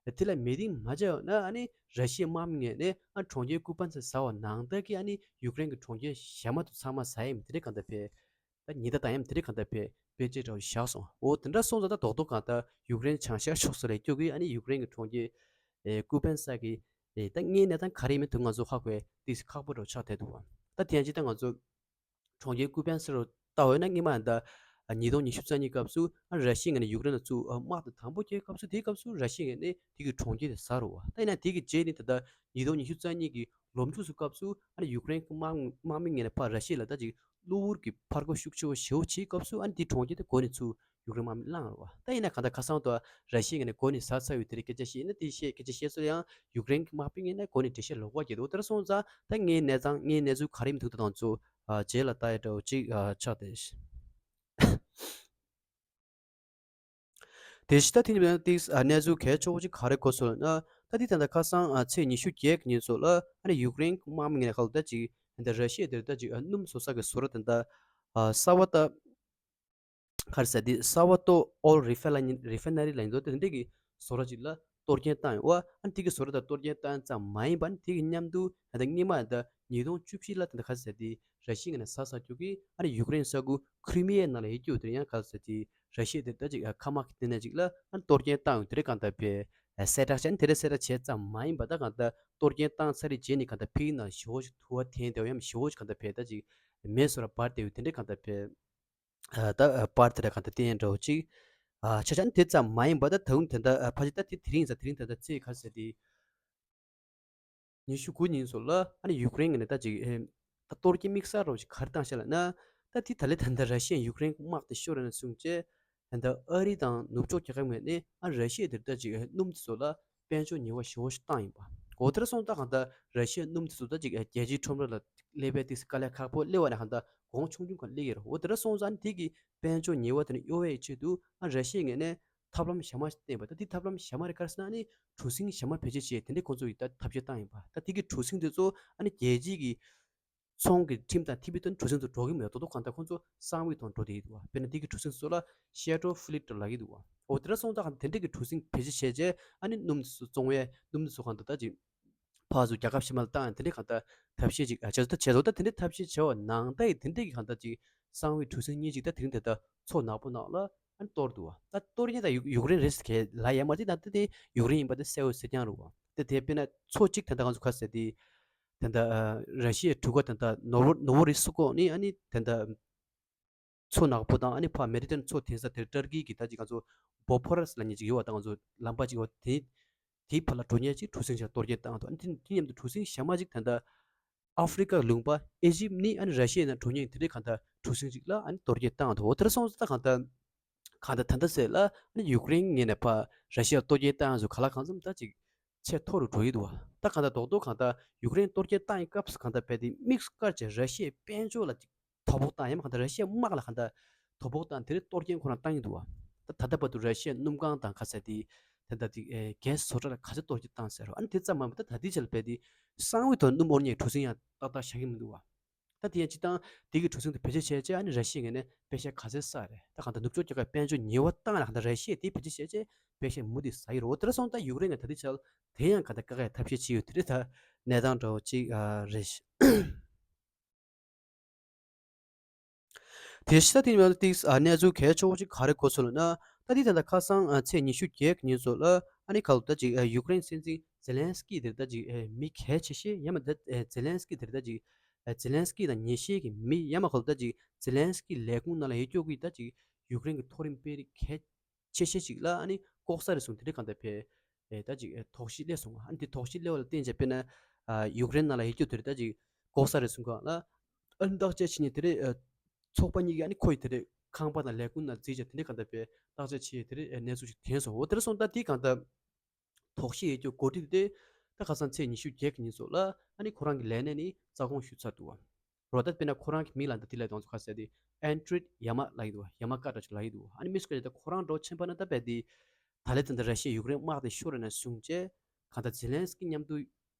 དེ་དེ་ལ་མོས་མཐུན་མ་བྱས་ཡོད་ན་ཨ་ནི་ར་ཤི་ཡའི་དམག་མི་ངོས་ནས་ཨ་གྲོང་ཁྱེར་ཀུ་པན་ས་ཟ་བ་ནང་ལྟར་གྱི་ཨ་ནི་ཡུཀ་རེན་གྱི་གྲོང་ཁྱེར་གཞན་མ་དུ་ཚང་མ་ཟ་ཡིན་དེ་འདྲའི་གང་ལྟ་བས། ད་ཉེན་བརྡ་བཏང་ཡ་དེ་འདྲའི་གང་ལྟ་བས་དཔེར་བརྗོད་འདྲ་བོ་བཞག་སོང་། འོ་དེ་འདྲ་སོང་ཙང་ད་རྡོག་རྡོག་གང་ལྟ་ཡུཀ་རེན་བྱང་ཤར་ཕྱོགས་སུ་ལ་སྐྱོད་ཀྱི་ཨ་ནི་ཡུཀ་རེན་གྱི་གྲོང་ཁྱེར་ཨེ་ཀུ་པན་ས་གི་ཨེ་ད་དངོས་གནས་ད་ག་རེ་ཡིན་མིན་དུ་ང་ཚོ་ཧ་གོ་ཡ་ཏིས་ཁག་པོ་འདྲ་བོ་ཆགས་བསྡད་འདུག་བ། ད་དེ་ཡང་ཅི་ད་ང་ཚོ་གྲོང་ཁྱེར་ཀུ་པན་ས་རུ་ལྟ་འོས་ན་སྔོན་མ་ཡང་ད་ཉིས་སྟོང་ཉི་ཤུ་རྩ་གཉིས་སྐབས་སུ་ཨ་ར་ཤི་ཡ་ངོས་ནས་ཡུཀ་རེན་ལ་ཚུར་དམག་དང་དམ་པོ་རྒྱག་སྐབས་སུ་དེའི་སྐབས་སུ་ར་ཤི་ཡ་ངོས་ནས་དེ་གི་གྲོང་ཁྱེར་དེ་ཟ་རུ་བ། ད་ཡིན་ན་དེ་གི་རྗེས་ནས་ད་ལྟ་ཉིས་སྟོང་ཉི་ཤུ་རྩ་གཉིས་ཀྱི་ལོ་མཇུག་སུ་སྐབས་སུ་ཨ་ནི་ཡུཀ་རེན་གྱི་དམག་དམག་མི་ངོས་ནས་ཕར་ར་ཤི་ཡ་ལ་ད་ཅིག་གློ་བུར་གྱི་ཕར་རྒོལ་ཤུགས་ཆེ་བོ་ཞེ་བོ་བྱེད་སྐབས་སུ་ཨ་ནི་དེ་གྲོང་ཁྱེར་དེ་འགོ་ནས་ཚུར་ཡུཀ་རེན་དམག་མི་བླངས་རེད་བ། ད་ཡིན་ན་གང་ལྟར་ཁ་སང་དུ་ར་ཤི་ཡ་ངོས་ནས་འགོ་ནས་ཟ་ཚར་བའི་དེ་རིང་སྐད་ཆ་བཤད་ན་དེ་བཤད་སྐད་ཆ་བཤད་ཚོད་ཡང་ཡུཀ་རེན་གྱི་དམག་མི་ངོས་ནས་འགོ་ནས་འགྲེལ་བཤད་ལོག་པ་བརྒྱབ་འདུག་དེར་སོང་ཙང་ད་ངའི་གནས་སྟངས་ངའི་གནས་ཚུལ་ག་རེ་མི་འདུག་ད་དང་ཚོ་རྗེས་ལ་ལྟ་ཡ་འདྲ་བོ་ཅིག་ཆགས་ཏེ། དེ་བཞིན་ད་དེ་ནི་ཏིག་གནས་ཚུལ་གལ་ཆེ་བོ་ཅིག་ག་རེ་གོ་སོང་ལབ་ན། ད་དེ་ད་ལྟ་ཁ་སང་ཚེས་ཉི་ཤུ་བརྒྱད་ཀྱི་ཉིན་ཚོ་ལ་ཨ་ནི་ཡུཀ་རེན་དམག་མི་ངོས་ནས་ཁ་ལོ་ད་ཅིག་ད་ར་ཤི་ཡ་དེར་ད་ཅིག་སྣུམ་བཟོ་ས་གི་བཟོ་གྲྭ་དེ་ད་གསར་པ་ད་ག་རེ་ཟེར་དེ་ས་བ་ཏོ་ཨོལ་རི་ཕེ་ན་རི་ཕེ་ན་རི་ལ་ཡིན་ཚོ་དེ་འདྲས་ཀྱི་བཟོ་གྲྭ་ཅིག་ལ་གཏོར་སྐྱོན་བཏང་ཡོད་པ། ཨ་ནི་དེ་གི་བཟོ་གྲྭ་དང་གཏོར་སྐྱོན་བཏང་ཙམ་མ་ཡིན་པ་ཨ་ནི་དེ་གི་མཉམ་དུ་ད་ལྟ་སྔོན་མ་ད་ཉིས་སྟོང་བཅུ་བཞི་ལ་ད་ལྟ་ག་རེ་ཟེར་དེ་ར་ཤི་ཡ་ངོས་ནས་ཟ་ས་རྒྱུ་གི་ཨ་ནི་ཡུཀ་རེན་ས་ཁུལ་ཁི་རི་མི་ཡའི་ནང་ལ་ཡོད་རྒྱུ་དེ་ཡང་ག་རེ་ཟེར་དེ་ར་ཤི་ཡ་དེ་ད་ཅིག་ཁ་དམག་གི་ལྟེ་གནས་ཅིག་ལ་ཨ་ནི་གཏོར་སྐྱོན་བཏང་ཡོད་དེ་རེད། གང་ལྟར་བས་གསལ་བསྒྲགས་བྱས་ནས་དེ་རེད། གསལ་བསྒྲགས་བྱས་ཙམ་མ་ཡིན་པ་ད་གང་ལྟར་གཏོར་སྐྱོན་བཏང་ཚར་རེད་རྗེས་ནས་གང་ལྟར་ཕ་གི་ནང་ཞེ་བོ་ཞིག་དུ་བ་འཐེན་བསྡད་པ་ཡང་ཞེ་བོ་ཞིག་གང་ལྟར་བས་ད་ཅིག་མེ་སོར་བར་བསྡད་ཡོད་དེ་འདྲས་གང་ལྟར་བས། ཨ་ད་ཨ་པར་དེ་འདྲ་གང་ལྟར་བསྟན་འདྲ་བོ་ཅིག་ཨ་ཆ་ཆ་ནི་དེ་ཙམ་མ་ཡིན་པ་ད་ད་རུང་དེ་འདྲ་ཨ་ཕ་ཅིག་ད་དེ་དེ་རིང་ད་དེ་རིང་ད་ལྟ་ཚེས་ག་རེ་ཟེར་དེ། ཉི་ཤུ་དགུ་ཉིན་སོགས་ལ་ཨ་ནི་ཡུཀ་རེན་གྱི་ནས་ད་ཅིག་ཨེ་ད་གཏོར་སྐྱོན་དམིགས་བསལ་རོགས་ཞིག་ག་རེ་བཏང་ཤག་ལབ་ན། ད་དེ་ད་ལས་ད་ལྟ་ར་ཤི་ཡས་ཡུཀ་རེན་དམག་དེ་ཤོར་ནས་བཟུང་བྱས་ད་ལྟ་ཨ་རི་དང་ནུབ་ཕྱོགས་རྒྱལ་ཁབ་ངོས་ནས་ཨ་ར་ཤི་ཡ་དེར་ད་ཅིག་ཨེ་སྣུམ་དེ་ཚོ་ལ་དཔལ་འབྱོར་ཉེས་པ་ཞེ་པོ་ཞིག་བཏང་ཡིན་པ། འོ་དེར་སོང་ཙང་གང་ལྟར་ར་ཤི་ཡའི་སྣུམ་དེ་ཚོ་ད་ཅིག་ཨེ་རྒྱལ་སྤྱིའི་ཁྲོམ་ར་ལ་སླེབས་པའི་དུས་སུ་དཀའ་ལས་ཁག་པོ་སླེབས་པ་ནས་གང་ལྟར་གོང་ཆུང་ཆུང་གང་སླེབས་ཀྱི་རེད། འོ་དེར་སོང་ཙང་དེ་གི་དཔལ་འབྱོར་ཉེས་པ་དེ་ནས་གཡོལ་བའི་ཆེད་དུ་ཨ་ར་ཤི་ཡའི་ངོས་ནས་ཐབས་ལམ་གཞན་མ་ཞིག་བསྟན་པ། ད་དེ་ཐབས་ལམ་གཞན་མ་རེད་ག་རེ་ཟེར་ན། ཨ་ནི་གྲུ་གཟིངས་གཞན་མ་བེད་སྤྱོད་བྱས་དེ་འདྲའི་ཁོང་ཚོ་ཡིས་ད་ཐབས་ཤེས་བཏང་ཡིན་པ། ད་དེ་གི་གྲུ་གཟིངས་དེ་ཚོ་ཨ་ནི་རྒྱལ་སྤྱིའི་གི་ཚོང་གི་ཁྲིམས་དང་མཐུན་པའི་ཐོག་གྲུ་གཟིངས་དེ་འགྲོ་གི་མེད། ད་དུང་གང་ལྟར་ཁོང་ཚོ་གསང་བའི་ཐོག་འགྲོ་བསྡད་ཡོད་འདུག་བ། དཔེར་ན་དེ་གི་གྲུ་གཟིངས་ཚོ་ལ་ཤེ་ཏྲོ་ཕི་ལིཊ་ལབ་ཀྱི་འདུག་བ། འོ་དེ་འདྲ་སོང་ཙང་དེ་འདྲའི་གི་གྲུ་གཟིངས་བེད་སྤྱོད་བྱས་རྗེས་ཨ་ནི་སྣུམ་དེ་ཚོ་བཙོང་བའི་སྣུམ་དེ་ཚོ་གང་ལྟར་ད་ཅིག་ཕར་ཚུར་རྒྱལ་ཁབ་གཞན་མ་ལ་བཏང་ཡང་དེ་འདྲའི་གང་ལྟར་ཐབས་ཤེས་ཅིག་ཨ་བྱས་ཚོ། ད་དེ་འདྲའི་ཐབས་ཤེས་བྱས་པ་ནང་ལྟར་ཡིན་དེ་འདྲའི་གི་གང་ལྟར་ཅིག་གསང་བའི་གྲུ་གཟིངས་གཉིས་ཅིག་ད་དེ་རིང་དེ་ལྟར་མཚོ་ནག་པོ་ནང་ལ་ཨ་ནི་གཏོར་འདུག་བ། ད་གཏོར་མཁན་ད་ཡུ་ཡུཀ་རེན་རེད་ཟེར་གྱི་ལབ་ཡ་མ་རེད། ད་ལྟ་དེ་ཡུཀ་རེན་ཡིན་པ་དེ་གསལ་བོ་གསལ་རྐྱང་རེད་བ། དེ་དེ་དཔེར་ན་མཚོ་གཅིག་ད་ལྟ་ང་ཚོ་ག་རེ་ཟེར་དེ་ད་ལྟ་ཨ་ར་ཤི་ཡའི་གྲུ་ཁ་ད་ལྟ་ནོ་ཝོ་ནོ་ཝོ་རི་སི་ཀོ་ནི་ཨ་ནི་ད་ལྟ་མཚོ་ནག་པོ་དང་ཨ་ནི་ཕར་མེ་ཌི་ཊེ་རེ་ནི་ཡན་མཚོ་འཐེན་ས་དེར་ཊར་ཀི་གི་ད་ཅིག་ང་ཚོ་བོ་ཕོ་རས་ལབ་མཁན་ཅིག་ཡོད་བ། ད་ང་ཚོ་ལམ་པ་ཅིག་ཡོད་བ། དེ་དེའི་བར་ལ་འགྲོ་མཁན་ཅིག་གྲུ་གཟིངས་ཤིག་གཏོར་སྐྱོན་བཏང་འདུག་ཨ་ནི་དེ་དེ་མཉམ་དུ་གྲུ་གཟིངས་གཞན་མ་ཅིག་ད་ལྟ་ཨ་ཧྥི་རི་ཀ་ལུང་པ་ཨེ་ཇིབ་ནི་ཨ་ནི་ར་ཤི་ཡའི་ནང་འགྲོ་མཁན་དེ་འདྲའི་གང་ལྟར་གྲུ་གཟིངས་ཅིག་ལ་ཨ་ནི་གཏོར་སྐྱོན་བཏང་འདུག་འོ་དེར་སོང་ཙང་ད་གང་ལྟར་གང་ལྟར་ད་ལྟ་ཟེར་ལ་ཨ་ནི་ཡུཀ་རེན་ངོས་ནས་ཕར་ར་ཤི་ཡར་གཏོར་སྐྱོན་བཏང་ཡོད་ཚོ་ག་ལ་གང་འཚམ་ད་ཅིག་ཆེས་མཐོ་རུ་འགྲོ་ཡི་འདུག་བ། ད་གང་ལྟར་རྡོག་རྡོག་གང་ལྟར་ཡུཀ་རེན་གཏོར་སྐྱོན་བཏང་ཡི་སྐབས་སུ་གང་ལྟར་རྦད་དེ་དམིགས་སུ་བཀར་བྱས་ར་ཤི་ཡའི་དཔལ་འབྱོར་ལ་ཅིག་དོ་ཕོག་བཏང་ཡ་མ་གང་ལྟར་ར་ཤི་ཡའི་དམག་ལ་གང་ལྟར་དོ་ཕོག་བཏང་དེ་རིང་གཏོར་སྐྱོན་ཁོ་རང་བཏང་ཡི་འདུག་བ། ད་ད་ལྟ་བར་དུ་ར་ཤི་ཡའི་སྣུམ་ཁང་དང་ག་ཚད་དེ་ད་ལྟ་དེ་ཨེ་གྷེ་སི་བཟོ་གྲྭ་ལ་ག་ཚད་གཏོར་སྐྱོན་བཏང་ཟེར་རོ། ཨ་ནི་དེ་ཙམ་མ་མ་ད་ད་ལྟའི་ཆར་རྦད་དེ་གསང་བའི་ཐོག་སྣུམ་དབོར་མཁན་གྲུ་གཟིངས་ཡང་ཏག་ཏག་བཞག་གི་མི་འདུག་བ། ད་དེ་ཡང་སྤྱིར་བཏང་དེ་གི་གྲུ་གཟིངས་དེ་བེད་སྤྱོད་བྱས་རྗེས་ཨ་ནི་ར་ཤི་ཡའི་ངོས་ནས་པེ་ཤ་ག་ཚད་བསགས་རེད། ད་གང་ལྟར་ནུབ་ཕྱོགས་རྒྱལ་ཁབ་དཔལ་འབྱོར་ཉེས་པ་བཏང་ལ་གང་ལྟར་ར་ཤི་ཡས་དེ་བེད་སྤྱོད་བྱས་རྗེས་པེ་ཤ་མུ་མཐུད་ཟ་ཡི་རེད། འོ་དེ་འདྲ་སོང་ཙང་ཡུཀ་རེན་ནས་ད་ལྟའི་ཆར་དེ་ཡང་གང་ལྟར་དཀའ་ཁག་ཐབས་ཤེས་བྱས་ཡོད་དེ་རེད། ད་གནས་སྟངས་འདྲ་བོ་ཅིག་ཨ་རེད། དེ་ཕྱི་ད་དེ་ནི་ཏིག་ཨ་གནས་ཚུལ་གལ་ཆེ་བོ་ཅིག་ག་རེ་གོ་སོང་ལབ་ན། ད་དེ་ད་ལྟ་ཁ་སང་ཨ་ཚེས་ཉི་ཤུ་བརྒྱད་ཀྱི་ཉིན་སོགས་ལ་ཨ་ནི་ག་ལ་ད་ཅིག་ཨ་ཡུཀ་རེན་སྲིད་འཛིན་ཛེ་ལན་སི་ཀི་དེར་ད་ཅིག་ཨ་མི་གལ་ཆེ་ཤོས་ཡང་མ་ད་ཨ་ཛེ་ལན་སི་ཀི་དེར་ད་ཅིག་ཨ་ཛེ་ལན་སི་ཀི་དང་ཉེ་ཤོས་ཀྱི་མི་ཡང་མ་ག་ལ་ད་ཅིག་ཛེ་ལན་སི་ཀི་ལས་ཁུངས་ནང་ལ་ཡོད་རྒྱུ་གི་ད་ཅིག་ཡུཀ་རེན་གྱི་མཐོ་རིམ་དཔོན་རིགས་གལ་ཆེ་ཤོས་ཅིག་ལ་ཨ་ནི་ལྐོག་ཟ་རེད་གསུངས་དེ་འདྲའི་གང་ལྟར་བས་ ཨེ་ད་ཅིག་ཨེ་དོགས་གཞི་སླེབས་སོང་། ཨ་ནི་དེ་དོགས་གཞི་སླེབས་པ་ལ་བརྟེན་བྱས་དཔེར་ན་ཨ་ཡུཀ་རེན་ནང་ལ་ཡོད་རྒྱུ་དེ་རེད། ད་ཅིག་ལྐོག་ཟ་རེད་གསུང་གི་ཡོད་ལ། ཨ་ནི་བརྟག་དཔྱད་བྱེད་མཁན་དེ་རེད། ཨ་ཚོགས་པ་གཉིས་ཀྱིས་ཨ་ནི་ཁོ་ཡི་དེ་རེད་ཁང་པ་དང་ལས་ཁུངས་ནང་འཛུལ་བྱས་དེ་འདྲའི་གང་ལྟར་དཔེ་བརྟག་དཔྱད་བྱས་དེ་རེད་ཨེ་གནས་ཚུལ་ཞིག་ཐོན་སོང་། འོ་དེ་རེད་སོང་ཙང་དེ་གང་ལྟར་དོགས་གཞི་ཡོད་རྒྱུ་འགོ་ཁྲིད་དེ་ད་ཁ་སང་ཚེས་ཉི་ཤུ་བརྒྱད་ཀྱི་ཉིན་སོགས་ལ་ཨ་ནི་ཁོ་རང་གི་ལས་གནས་ནས་རྩ་དགོངས་ཞུས་ཚར་འདུག་བ། རོ་ད་དཔེར་ན་ཁོ་རང་གི་མིང་ལ་ད་དེ་ལ་དང་ཚོ་ཁ་གསལ་དེ་ཨན་ཏྲིད་ཡ་མ་ལབ་ཀྱི་འདུག་བ། ཡ་མ་ཀ་འདྲ་ཅིག་ལབ་ཀྱི་འདུག་བ། ཨ་ནི་མི་སུ་ཀ་ཅིག་ད་ཁོ་རང་འགྲོ་ཕྱིན་པ་ན་ད་རྦད་དེ་ད་ལན་ཙམ་ད་ར་ཤི་ཡ་ཡུཀ་རེན་དམག་དེ་ཤོར་རེད་ན་གསུངས་བྱས་གང་ལྟར་ཛེ་ལན་སི་ཀི་མཉམ་དུ་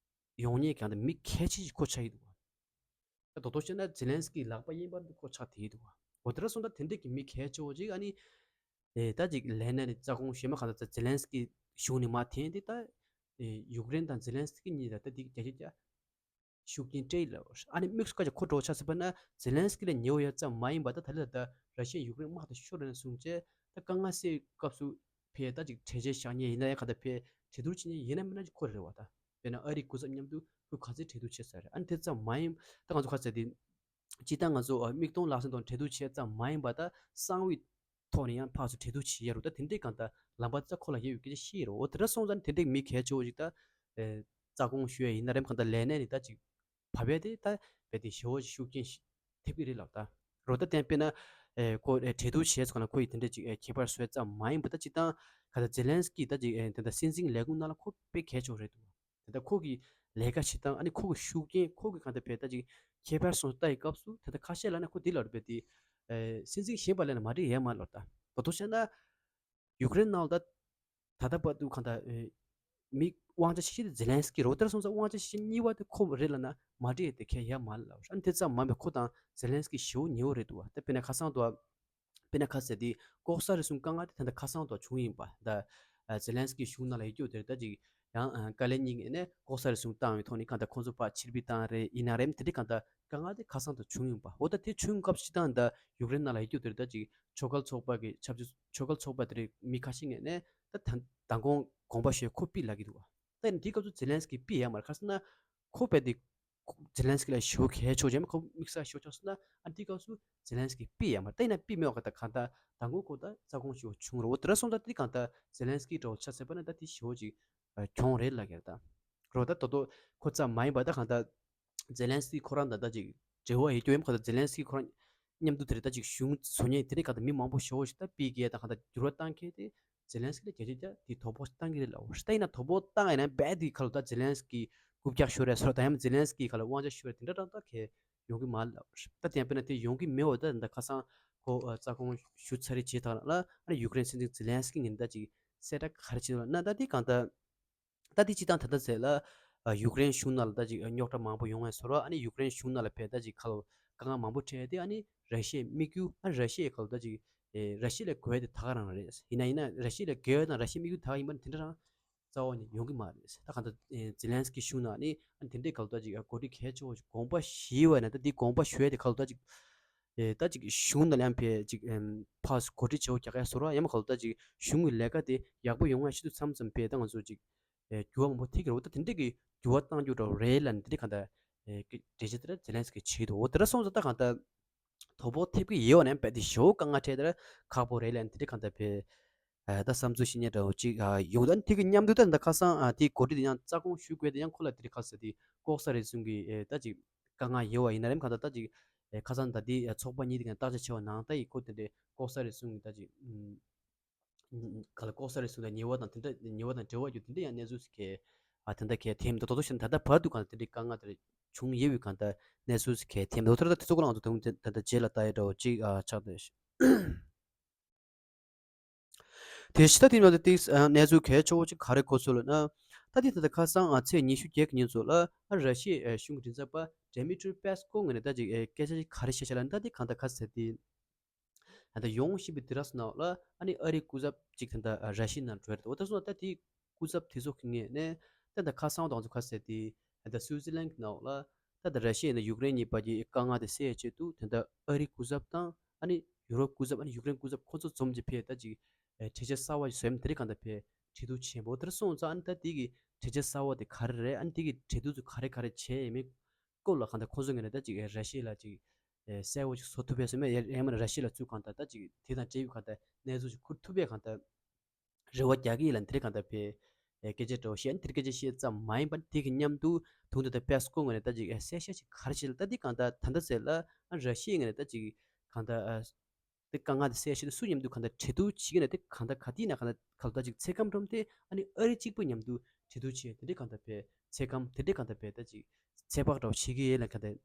ཡོང་མཁན་གང་ལྟར་མི་གལ་ཆེ་ཞིག་ཁོ་ཆགས་ཀྱི་འདུག་བ། ད་དོ་དོ་བཤད་ན་ཛེ་ལན་སི་ཀི་ལག་པ་གཡས་པ་འདི་ཁོ་ཆགས་བསྡད་ཀྱི་འདུག་བ། འོ་དེ་འདྲ་སོང་ཙང་དེ་འདྲས་ཀྱི་མི་གལ་ཆེ་བོ་ཅིག་ཨ་ནི་ཨེ་ད་ཅིག་ལས་གནས་ནས་རྩ་དགོངས་ཞུས་མ་གང་ལྟར་ཛེ་ལན་སི་ཀི་གཞུང་ནས་མར་འཐེན་ཏེ་ད་ཨེ་ཡུཀ་རེན་དང་ཛེ་ལན་སི་ཀི་གཉིས་ལ་ད་འདི་རྒྱ་ཆེ་རྒྱ་ཤུགས་རྐྱེན་སྤྲད་ཡོད་ལབ། ཨ་ནི་དམིགས་སུ་བཀར་ཅིག་ཁོ་འགྲོ་ཆ་ཟེར་བ་ན་ཛེ་ལན་སི་ཀི་ལས་ཉེ་བོ་ཡ་ཙམ་མ་ཡིན་པ་ད་ད་ལྟ་ད་ར་ཤི་ཡ་ཡུཀ་རེན་དམག་དེ་ཤོར་རེད་ན་གསུངས་བྱས་ད་དཀའ་ངལ་སེལ་སྐབས་སུ་ཕའི་ད་ཅིག་གྲོས་ཆོད་བཞག་མཁན་ཡིན་ན་ཡང་ག་ད་ཕའི་གྲོས་བསྡུར་བྱེད་མཁན་ཡིན་ན་མིན་ན་ཅིག་ཁོ་རེད་བ། ད་དཔེར་ན་ཨ་རིའི་སྐུ་ཚབ་མཉམ་དུ་ཁོས་ག་ཚོད་གྲོས་བསྡུར་བྱས་ས་རེད། ཨ་ནི་དེ་ཙམ་མ་ཡིན་ད་ང་ཚོ་ག་ཚོད་དེ་སྤྱིར་བཏང་ང་ཚོ་མིག་མཐོང་ལག་ཟིན་དང་གྲོས་བསྡུར་བྱས་ཙམ་མ་ཡིན་པ་ད་གསང་བའི་ཐོག་ནས་ཡང་ཕར་ཚུར་གྲོས་བསྡུར་བྱེད་ཡ་རུ་ད་དེ་འདྲའི་གང་ལྟར་ལམ་པ་རྩ་ཁོ་ལ་ཡོད་ཡོད་སྐད་ཆ་བཤད་ཡོད་རེད། འོ་དེ་འདྲ་སོང་ཙང་དེ་འདྲའི་མི་གལ་ཆེ་བོ་ཞིག་ད་ཨེ་རྩ་དགོངས་ཞུ་ཡ་ཡིན་ན་རེམ་གང་ལྟར་ལས་གནས་ནས་ད་ཅིག་བབས་ཡ་དེ་ད་རྦད་དེ་ཞེ་བོ་ཞིག་ཤུགས་རྐྱེན་ཞིག་ཐེབས་ཀྱི་རེད་ལབ་ད། རོ་ད་བསྟན་དཔེར་ན་ཨེ་ཁོ་ཨེ་གྲོས་བསྡུར་བྱས་ཚོ་ག་ན་ཁོ་ཡི་དེ་འདྲ་ཅིག་ཨེ་ཁྱད་པར་བཟོས་ཙམ་མ་ཡིན་པ་ད་སྤྱིར་བཏང་ག་ད་ཛེ་ལན་སི་ཀི་ད་ཅིག་ཨེ་དེ་འདྲ་སྲིད་འཛིན་ལས་ཁུངས་ནང་ལ་ཁོ་དཔེ་གལ་ཆེ་བོ་རེད་འདུག། དེ་ལྟར་ཁོ་གི་ལས་ཀ་བྱེད་སྟངས་ཨ་ནི་ཁོ་གི་ཤུགས་རྐྱེན་ཁོ་གི་གང་ལྟར་བས་ད་ཅིག་ཁྱད་པར་སོང་ལྟ་ཡི་སྐབས་སུ་དེ་ལྟར་ཁ་ཤས་ལ་ནི་ཁོ་འདི་ལ་རུ་བས་དེ་སྲིད་འཛིན་གཞན་པ་ལ་ནི་མ་འགྲིག་ཡ་མ་ལོ། ད་བོ་ཏོ་བཤད་ན་ཡུཀ་རེན་ནང་ལ་ད་ད་ལྟ་བར་དུ་གང་ལྟར་མི་དབང་ཆ་ཆེ་ཤོས་དེ་ཛེ་ལན་སི་ཀི་རོ་ལྟར་སོང་ཙང་དབང་ཆ་ཆེ་ཤོས་གཉིས་པ་དེ་ཁོ་རེད་ལ་ན་མ་འགྲིག་ཡ་དེ་ཁས་ཡ་མ་ལ་ཨ་ནི་དེ་ཙམ་མ་འབད་ཁོ་དང་ཛེ་ལན་སི་ཀི་ཞེ་བོ་ཉེ་བོ་རེད་འདུག་བ། ད་དཔེར་ན་ཁ་སང་དུ་དཔེར་ན་ཁ་ཟེར་དེ་ལྐོག་ཟ་རེ་ཟུང་དཀའ་ངལ་དེ་ད་ལྟ་ཁ་སང་དུ་བྱུང་ཡིན་པ། ད་ཛེ་ལན་སི་ཀི་གཞུང་ནང་ལ་ཡོད་རྒྱུ་དེར་ད་ཅིག་ཡང་ཀ་ལེ་གཉིས་ནས་ལྐོག་ཟ་རེ་ཟུང་བཏང་བའི་ཐོག་ནས་གང་ལྟར་ཁོང་ཚོ་ཕར་ཕྱིར་འབུད་བཏང་རེད་ཡིན་ན་རེད་དེ་འདྲའི་གང་ལྟར་དཀའ་ངལ་དེ་ཁ་སང་དུ་བྱུང་ཡིན་པ། འོ་ད་དེ་བྱུང་སྐབས་སྤྱིར་བཏང་ད་ཡུཀ་རེན་ནང་ལ་ཡོད་རྒྱུ་དེར་ད་ཅིག་ཆོལ་ཁ་ཚོགས་པ་གི་ཆབ་སྲིད་ཆོལ་ཁ་ཚོགས་པ་དེ་རིགས་མི་ཁ་ཤས་ངོས་ནས་ད་ད་དགོངས་དགོངས་པ་ཞུས་ཁོ་ཕུད་ལབ་ཀྱི་འདུག་བ། ད་ཡིན་དེའི་སྐབས་སུ་ཛེ་ལན་སི་ཀི་ཕུད་ཡ་མ་རེད། ཁ་སང་ན་ཁོ་བས་དེ་ཛེ་ལན་སི་ཀི་ལ་ཞེ་བོ་གལ་ཆེ་བོ་ཅན་ཁོ་དམིགས་བསལ་ཞེ་བོ་ཆགས་སོང་ན་ཨ་དེའི་སྐབས་སུ་ཛེ་ལན་སི་ཀི་ཕུད་ཡ་མ་རེད། ད་ཡིན་ན་ཕུད་མེད་པ་ག་ད་གང་ལྟར་མདང་དགོང་ཁོ་ད་རྩ་དགོངས་ཞེ་བོ་བྱུང་རོ། འོ་དེ་འདྲ་སོང་ཙང་དེ་གང་ལྟར་ཛེ་ལན་སི་ཀི་འདྲ་བོ་ཆ་བཞག་པ་ན་ད་དེ་ཞེ་བོ་ཅིག་གྱོང་རེད་ལབ་ཀྱི་རེད་ད། རོ་ད་ད་དོ་ཁོ་ཙམ་མ་ཡིན་པ་ད་གང་ལྟར་ཛེ་ལན་སི་ཀི་ཁོ་རང་དང་ད་ཅིག་འབྲེལ་བ་ཡོད་རྒྱུ་ཡིན་ཁོ་ད་ཛེ་ལན་སི་ཀི་ཁོ་རང་མཉམ་དུ་དེ་རེད་ད་ཅིག་གཞུང་བཟོ་མཁན་དེ་རིང་གང་ལྟར་མི་མང་པོ་ཞེ་བོ་ཞིག་ད་ཕུད་ཀྱི་ཡ་ད་གང་ལྟར་འགྱུར་བ་བཏང་མཁན་དེ་ཛེ་ལན་སི་ཀི་ལ་རྒྱ་ཆེ་རྒྱ་དེ་དོ་ཕོག་བཏང་གི་རེད་ལབ། ད་ཡིན་ན་དོ་ཕོག་བཏང་ཡིན་ན་རྦད་དེ་ཁ་ལོ་ད་ཛེ་ལན་སི་ཀི་རྐུབ་བཀྱག་ཤོར་རེད་ཟེར་ད་ཡང་ཛེ་ལན་སི་ཀི་ཁ་ལ་དབང་ཆ་ཤོར་རེད་དེ་འདྲ་རང་ད་ཁས་ཡོང་གི་མ་རེད་ལབ། ད་དེ་ཡང་དཔེར་ན་དེ་ཡོང་གི་མེད་བ་ད་ད་ཁ་སང་ཁོ་རྩ་དགོངས་ཞུ་ཚར་རེད་བྱས་ད་ལ་ཨ་ནི་ཡུཀ་རེན་སྲིད་འཛིན་ཛེ་ལན་སི་ཀི་ངས་ད་ཅིག་གསལ་བསྒྲགས་ག་རེ་བྱས་ན་ད་དེ་གང་ལྟར། ད་དེ་སྤྱིར་བཏང་ད་ལྟ་ཟེར་ལ་ཡུཀ་རེན་གཞུང་ནང་ལ་ད་ཅིག་རྙོག་དྲ་མང་པོ་ཡོང་བའི་བཟོ་འདྲ་ཨ་ནི་ཡུཀ་རེན་གཞུང་ནང་ལ་ཕེབས་ད་ཅིག་ཁ་ལོ་དཀའ་ངལ་མང་པོ་འཕྲད་དེ་ཨ་ནི་ར་ཤི་ཡའི་དམིགས་ཡུལ་ཨ་ནི་ར་ཤི་ཡའི་ཁ་ལོ་ད་ཅིག་ར་ཤི་ཡ་ལ་དགོས་དེ་ད་ག་རང་རེད། ཡིན་ན་ཡིན་ན་ར་ཤི་ཡ་ལ་དགོས་དང་ར་ཤི་ཡའི་དམིགས་ཡུལ་ད་ག་ཡིན་པ་ནི་དེ་འདྲ་རང་རྩ་བ་ནས་ཡོང་གི་མ་རེད། ད་གང་ལྟར་ཛེ་ལན་སི་ཀི་གཞུང་ནང་ནི་ཨ་ནི་དེ་འདྲའི་ཁ་ལོ་ད་ཅིག་འགོ་ཁྲིད་གལ་ཆེ་བོ་ཞིག་དགོངས་པ་ཞུས་པ་ན་ད་དེ་དགོངས་པ་ཞུ་ཡ་དེ་ཁ་ལོ་ད་ཅིག་ད་ཅིག་གཞུང་ནང་ལ་ཡང་ཕེབས་ཅིག་ཕར་འགོ་ཁྲིད་ཆེ་བོ་རྒྱག་ཡ་བཟོ་འདྲ་ཡང་མ་ཁ་ལོ་ད་ཅིག་གཞུང་གི་ལས་ཀ་དེ་ཡག་པོ་ཡོང་ཡ་ཆེད་དུ་མཚམས་མཚམས་ཕེབས་ད་ང་ཚོ་ཅིག་ཨེ་འགྱུར་བ་མང་པོ་ཐེབས་ཀྱི་རེད། འོ་ད་དེ་འདྲས་ཀྱི་འགྱུར་བ་གཏང་རྒྱུ་འདྲ་བོ་རེད་ལབ་ནས་དེ་འདྲས་གང་ལྟར་ཨེ་འགྲེལ་བཤད་དེ་འདྲ་ཛེ་ལན་སི་ཀི་བྱེད་འདུག་འོ་དེ་འདྲ་སོང་ཙང་ད་གང་ལྟར་དོ་ཕོག་ཐེབས་ཀྱི་ཡོད་པ་ནས་རྦད་དེ་ཞེ་པོ་དཀའ་ངལ་འཕྲད་དེ་འདྲ་ཁག་པོ་རེད་ལབ་ནས་དེ་འདྲས་གང་ལྟར་བས་ཨ་ད་བསམ་ཚུལ་བཤད་མཁན་འདྲ་བོ་ཅིག་ཨ་ཡོང་ད་དེ་གི་མཉམ་དུ་ད་ད་ཁ་སང་ཨ་དེའི་འགོ་ཁྲིད་དེ་ཡང་རྩ་དགོངས་ཞུ་དགོས་དེ་ཡང་ཁོ་ལ་དེ་འདྲས་ཁ་ཟེར་དེ་ལྐོག་ཟ་རེ་ཟུང་གི་ཨེ་ད་ཅིག་དཀའ་ངལ་ཡོད་པ་ཡིན་ན་རེམ་གང་ལྟར་ད་ཅིག་ཨེ་ཁ་སང་ད་དེ་ཚོགས་པ་གཉིས་དེ་གང་བརྟག་དཔྱད་བྱས་པ་ནང་ད་ཡི་ཁོ་དེ་འདྲས་ལྐོག་ཟ་རེ་ཟུང་གི་ད་ཅིག་ཨུམ། ག་ལ་ལྐོག་ཟ་རེ་ཟུང་དང་ཉེས་པ་དང་དེ་འདྲ་ཉེས་པ་དང་འབྲེལ་བ་ཡོད་དེ་འདྲ་ཡང་གནས་ཚུལ་ཟེར་མཁན་ཨ་དེ་འདྲ་གས་ཐེམ་དུ་དོ་དོ་ཞིག་ད་ལྟ་བར་དུ་གང་དེ་འདྲའི་དཀའ་ངལ་དེ་འདྲ་བྱུང་ཡོད་པའི་གང་ལྟར་གནས་ཚུལ་ཟེར་མཁན་ཐེམ་དུ་དོ་དོ་དེ་ཚོ་ཁོ་རང་ཚོ་དུང་དེ་འདྲ་རྗེས་ལ་ལྟ་ཡ་འདྲ་བོ་ཅིག་ཨ་ཆགས་འདུག་དེ་ཕྱི་ད་དེ་ནང་དུ་ཏིག་གནས་ཚུལ་གལ་ཆེ་བོ་ཅིག་ག་རེ་གོ་སོང་ལབ་ན། ད་དེ་ད་ལྟ་ཁ་སང་ཨ་ཚེས་ཉི་ཤུ་བརྒྱད་ཀྱི་ཉིན་ཚོ་ལ་ཨ་ར་ཤི་ཡའི་གཞུང་གི་མགྲིན་ཚབ་པ་ཌེ་མི་ཏྲི་པེ་སི་ཀོ་ངོས་ནས་ད་ཅིག་སྐད་ཆ་ཅིག་ག་རེ་བཤད་ཤག་ལབ་ན་ད་དེ་གང་ལྟར་ག་ཟེར་དེ། ད་ལྟ་ཡོང་བཞིན་པའི་དུས་རབས་སུ་ནང་ལ་ཨ་ནི་ཨ་རིའི་སྐུ་ཚབ་ཅིག་ད་ལྟ་ར་ཤི་ཡ་ནང་འགྲོ་ཡ་རེད། འོ་ད་སོང་ད་དེའི་སྐུ་ཚབ་དེ་ཚོ་གི་ངོས་ནས་ད་ལྟ་ཁ་སང་དང་ཚོ་ཁ་གསལ་དེ་ད་ལྟ་སུའུ་ཙི་ལན་གྱི་ནང་ལ་ད་ལྟ་ར་ཤི་ཡ་ནས་ཡུཀ་རེན་གཉིས་བར་གྱི་དཀའ་ངལ་དེ་སེལ་ཡ་ཆེད་དུ་ད་ལྟ་ཨ་རིའི་སྐུ་ཚབ་དང་ཨ་ནི་ཡུ་རོབ་སྐུ་ཚབ་ཨ་ནི་ཡུཀ་རེན་སྐུ་ཚབ་ཁོ་ཚོ་འཛོམས་ཀྱི་ཕེ་ད་ཅིག་གྲོས་ཆོད་གསར་བ་ཞིག་བཟོས་མ་དེ་རིང་གང་ལྟར་ཕེ་གྲོས་བསྡུར་ཆེན་པོ་དེར་སོང་ཙང་ཨ་ནི་ད་དེ་གི་གྲོས་ཆོད་གསར་བ་དེ་ག་རེ་རེད། ཨ་ནི་དེ་གི་གྲོས་བསྡུར་ཚོ་ག་རེ་ག་རེ་བྱས་ཡིན་མིན་སྐོར་ལ་གང་ལྟར་ཁོ་ཚོ་ངོས་ནས་ད་ཅིག་ར་ཤི་ཡ་ལ་ཅིག་ཨེ་གསལ་བོ་ཞིག་བཟོ་ཐུབ་པས་སོ་མེད་ཡ་ཡང་མིན་ན་ར་ཤི་ཡ་ལ་ཚུར་གང་ལྟར་ད་ཅིག་དེ་དང་འབྲེལ་བའི་གང་ལྟར་གནས་ཚུལ་ཞིག་ཁུར་ཐུབ་པའི་གང་ལྟར་རེ་བ་རྒྱག་གི་ཡིན་ལ་འདི་རེད། གང་ལྟར་བས་ སྐད་ཆ་འདྲ་བོ་བཤད། ཨ་ནི་དེར་སྐད་ཆ་བཤད་ཙམ་མ་ཡིན་པར་དེ་གི་མཉམ་དུ་དུང་དུ་ད་པེ་སི་ཀོབ་ངོས་ནས་ད་ཅིག་གསལ་བཤད་ཅིག་ག་རེ་བྱེད་ལ། ད་འདི་གང་ལྟར་ད་ལྟ་ཟེར་ལ་ཨ་ར་ཤི་ཡའི་ངོས་ནས་ད་ཅིག་གང་ལྟར་དེ་དཀའ་ངལ་དེ་སེལ་ཆེད་དུ་སུ་མཉམ་དུ་གང་ལྟར་གྲོས་བསྡུར་བྱེད་ཀྱི་ན། དེ་གང་ལྟར་ག་དུས་ན་གང་ལྟར་ག་ལ་ད་ཅིག་ཚེ་ཁམས་ཁྲོམ་དེ་ཨ་ནི་ཨ་རི་གཅིག་པུ་མཉམ་དུ་གྲོས་བསྡུར་བྱེད། དེ་འདྲའི་གང་ལྟར་བས་ཚེ་ཁམས་དེ་འདྲའི་གང་ལྟར་བས་ད་ཅིག་ཚོད་དཔག་འདྲ་བོ་བྱེད་ཀྱི་ཡོད་ལ་གང་ལྟར་